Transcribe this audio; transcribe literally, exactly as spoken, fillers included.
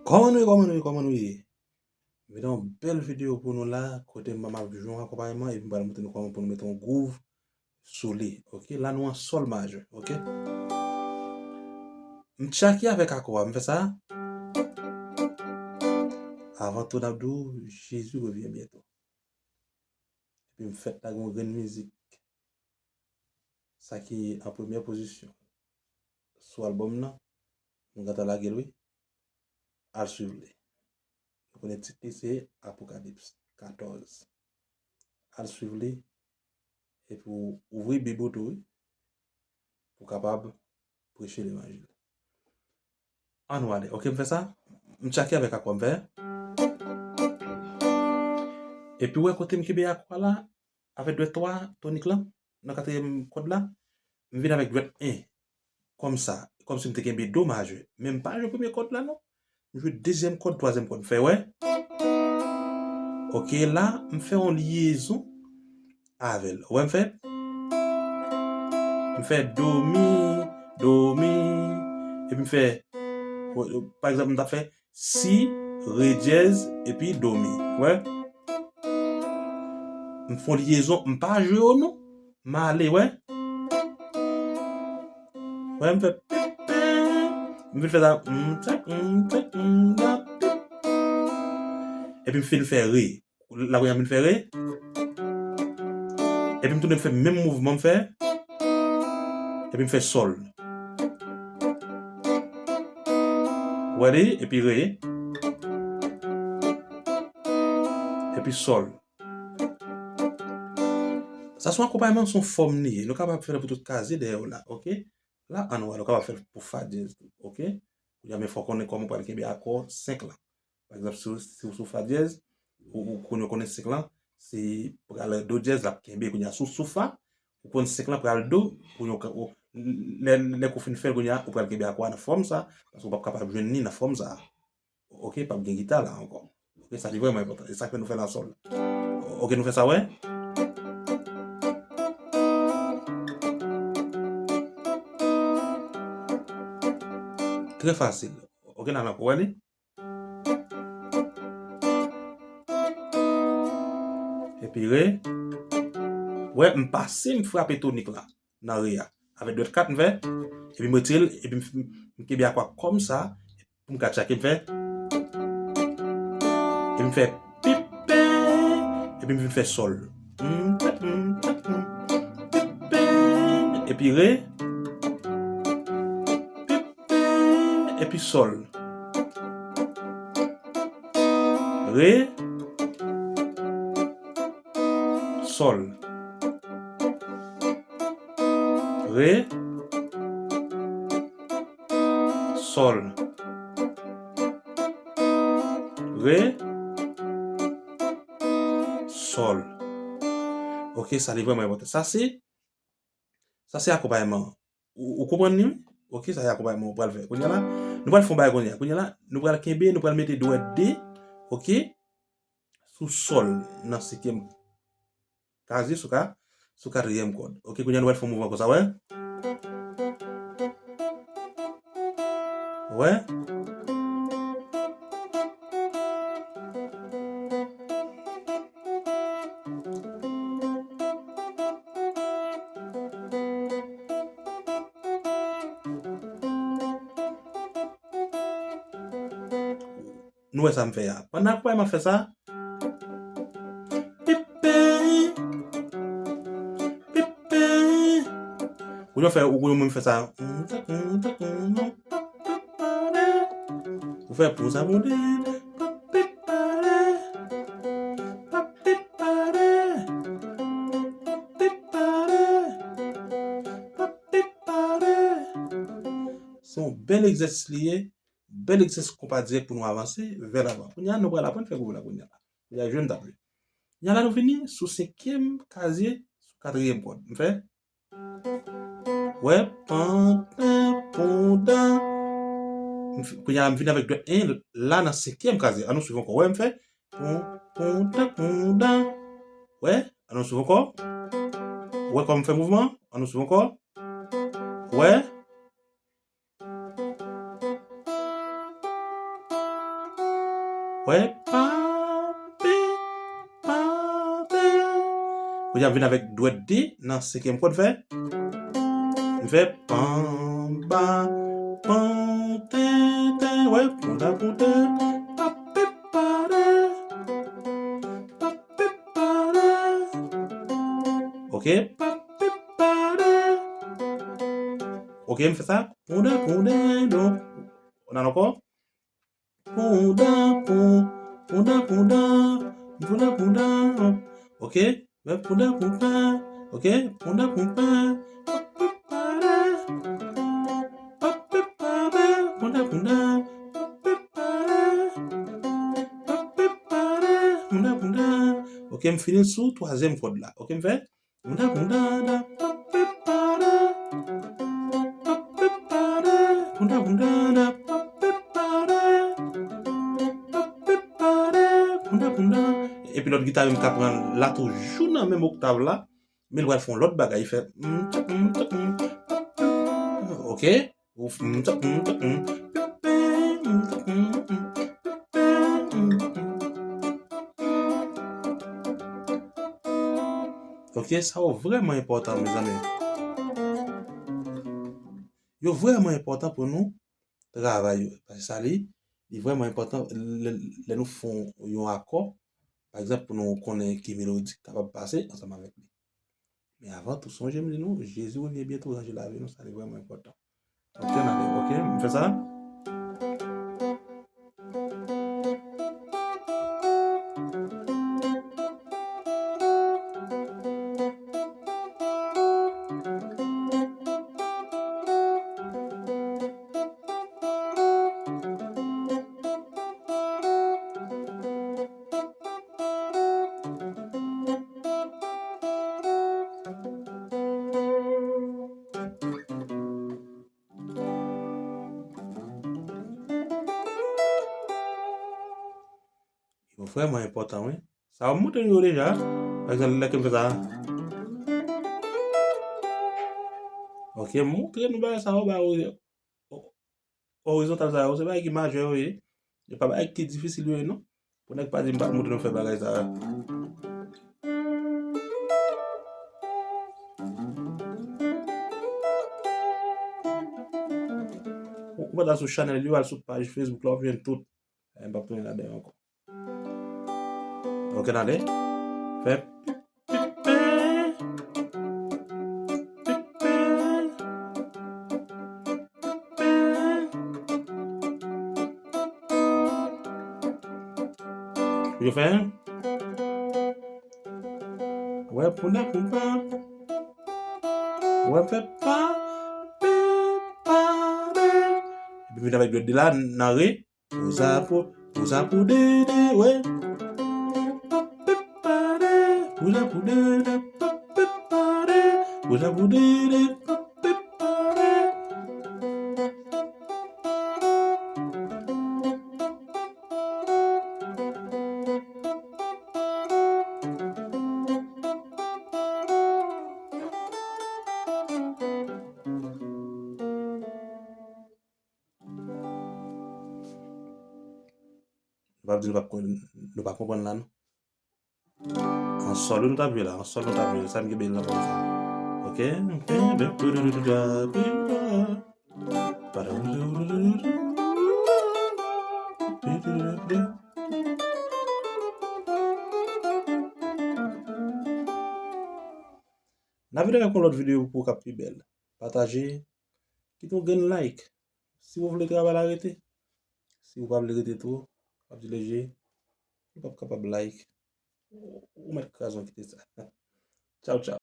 Kòman nou ye, kòman nou ye, kòman nou ye? M mete yon bèl videyo pou nou la, kote m ap jwe yon akonpayman, epi m pral montre nou kòman pou nou mete yon gwouv sou li. Oke, la nou an sòl majè, oke? M tchake avèk akò a, m fè sa. Avan tou, n ap di w, Jezi revyen byento. Epi m fèt lage yon grenn mizik. Sa ki an premyè pozisyon sou albòm nan, m gentan lage l, wi. Al swiv li. Nou konnen tit li se Apokalips katòz. Al swiv li, epi w ouvri Bib ou tou, wi, pou w kapab preche levanjil. Ann wale. Oke, m fè sa. M tchake avèk akò m fè. Epi w wè kote m kenbe akò a la, avèk dwèt twa tonik lan, nan katriyèm kòd la, m vin avèk dwèt en. Kòmsa, kòmsi m te kenbe do majè. Men m pa jwe premye kòd la, non. M jwe dezyèm kòd, twazyèm kòd. M fè, wè. Oke, la, m fè yon lyezon avè l. Wè, m fè. M fè do, mi, do, mi. Epi m fè, pa egzanp, m ta fè si, re dyèz, epi do, mi. Wè. M fè yon lyezon, m pa jwe yo, non. M ale, wè. Wè, m fè pip, pip. M vin fè sa. Mm, tchak, mm, tchak, mm, da, pip. Epi m fin fè re. La, kounye a, m vin fè re. Epi m tounen m fè menm mouvman m fè. Epi m fè sòl. Wè li, epi re. Epi sòl. Sa se yon akonpayman, se yon fòm li ye. Nou kapab fè l pou tout kazye dèyè w la, oke? La, ann wè, nou kapab fè l pou fa dyèz tou, oke? Kounye a, men fò w konnen kòman w pral kenbe akò senk lan. Pa egzanp, si w, si w sou fa dyèz, ou, ou konnen, konnen senk lan, se pral do dyèz l ap kenbe. Kounye a, si w sou fa, ou konn senk lan pral do, kounye a, ou, lè, lè kou fin fè l, kounye a, ou pral kenbe akò a nan fòm sa, paske w p ap kapab jwenn li nan fòm sa. Oke, p ap gen gita la ankò. Oke, sa li vrèman enpòtan. E sa k fè nou fè l an sòl. Oke, nou fè sa, wè. Trè fasil. Oke, n al ankò, wè li. Epi re. Wè, m pase, m frape tonik la nan re a. Avèk dwèt kat m fè, epi m retire l, epi m, m kenbe akò a kòmsa, pou m ka tchake m fè. Epi m fè pip, pen, epi m vin fè sòl. M, tchak, m, tchak, m, pip, pen, epi re, pip, pen, epi sòl. Re, sòl. Re, sòl. Re, sòl. Oke, sa li vrèman enpòtan. Sa se, sa se akonpayman. Ou, ou konprann li, wi? Oke, sa se akonpayman ou pral fè. Kounye a la, nou pral fè yon bagay kounye a. Kounye a la, nou pral kenbe, nou pral mete dwèt de, oke, sou sòl nan senkyèm kazye, sou ka, sou katriyèm kòd. Oke, kounye a nou pral fè yon mouvman konsa, wè. Wè. Nou wè sa m fè a. Pandan akonpayman ap fè sa. Pipi. Pipi. Kounye a w fè, ou kounye a w menm fè sa. Ou fè pou sa pou de. Se yon bèl egzèsis li ye. Bèl egzèsis konpa dirèk pou nou avanse vè lavan. Kounye a, nou pral aprann fè gwouv la kounye a. Kounye a, jwe m t ap jwe. Kounye a la, nou vini sou senkyèm kazye, sou katriyèm kòd. M fè. Wè, pantan, pondan. M f-, kounye a, m vini avèk dwèt en la nan senkyèm kazye. An nou swiv ankò. Wè, m fè. Pon, pontan, pondan. Wè, an nou swiv ankò. Wè kòman m fè mouvman. An nou swiv ankò. Wè. Kounye a m vin avèk dwèt de nan senkyèm kòd, fè. M fè pan, ba, pan, ten, ten, wè, ponda, ponda, pa, pe, pa, de, pa, pe, pa, de. Ok, pa, pe, pa, de. Ok, m fè sa. Ponda, ponda, donk, on a ankò. Ponda, pon, ponda, ponda, ponda, ponda. Ok, men ponda, ponda. Ok, ponda, ponda. Ponda, ponda. Ponda, ponda. Ok, m fini sou twazyèm kòd la. Ok, m fè. Ponda, ponda, da, pa, pe, pa, da. Pa, pe, pa, da. Ponda, ponda, da, pa, pe, pa, da. Pa, pe, pa, da. Ponda, ponda. Epi lòt gita yo m ka pran la toujou nan menm oktav la. Men l pral fè yon lòt bagay. Li fè, mm, mm, mm, mm. Ok. Ou f-, mm, tap, mm, tap, mm. Ok, sa yo vrèman enpòtan, mezanmi. Yo vrèman enpòtan pou nou travay yo. Paske sa li, li vrèman enpòtan lè, lè nou fè yon akò, pa egzanp, pou nou konnen ki melodi k kapab pase ansanm avèk li. Men avan tou, sonje m di nou, Jezi revyen byento, ranje lavi nou, sa li vrèman enpòtan. Ok, n ale, ok, m fè sa. Yo vrèman enpòtan, wi. Sa yo m montre nou yo deja. Pa egzanp, lè ke m fè sa. Ok, m montre nou bagay sa yo, ba yo. Orizontal sa yo, se bagay ki majè yo ye. E pa bagay ki difisil yo ye, non. Pou nèg pa di m pa montre nou fè bagay sa yo. Ou, ou pa t al sou chanèl yo, al sou paj Facebook la, w ap jwenn tout. E, m p ap tounen ladan yo ankò. Ok, n ale. Fè pi, pi, pi, pi, pi. Yo fè. Wè, pou nèg, pou pa. Wè, fè pa, pi, pa, de. Epi vin avèk dwèt de la, nan re. Pou sa pou, pou sa pou de, de, wè. Pou sa pou de, de, pou sa pou de, de, pou sa pou de, de. Nou pa di nou pa konn-, nou pa konprann la, non. An sòl nou t ap jwe la, an sòl nou t ap jwe, sa m kenbe l nan kòm sa. Ok, ok. N a vin avèk yon lòt videyo pou w k ap pi bèl. Pataje, kite yon grenn like. Si w vle travay la rete, si w pa vle rete tou, w ap di leje, ou p ap kapab like. Ou, ou mèt kraze yon kite sa. Tchaw, tchaw.